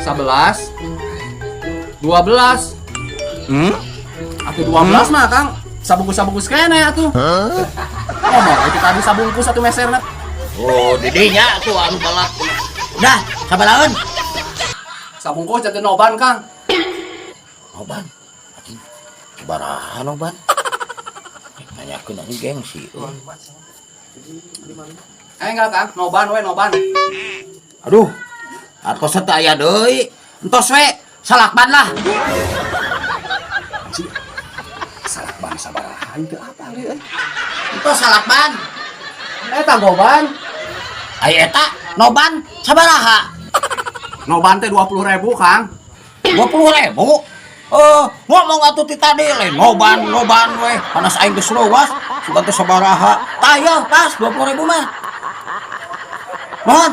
11, 12. Atuh 12 mah, Kang. Sabungkus-sabungkus keneh atuh. Ngomong itu tadi sabungkus satu meserna. Oh, didinya tuh anu balap. Udah, sabarahan? Sabungkus jadi noban, Kang. Noban. Anjing, sabaraha noban? Nanyakeun anjing gengsi euy. Eh, enggak, Kang, noban we, noban. Aduh, artos teh aya deui. Entos we, salakban lah. Anjing. Salakban sabaraha teu apal euy. Entos salakban. Eta goban. Ai eta noban sabaraha? Noban teh 20.000, Kang. 20.000. Eh, ngomong atuh ti tadi lain noban noban we. Panas aing geus leuwas, sugan teh sabaraha. Tah ieu pas 20.000 mah. Mohon.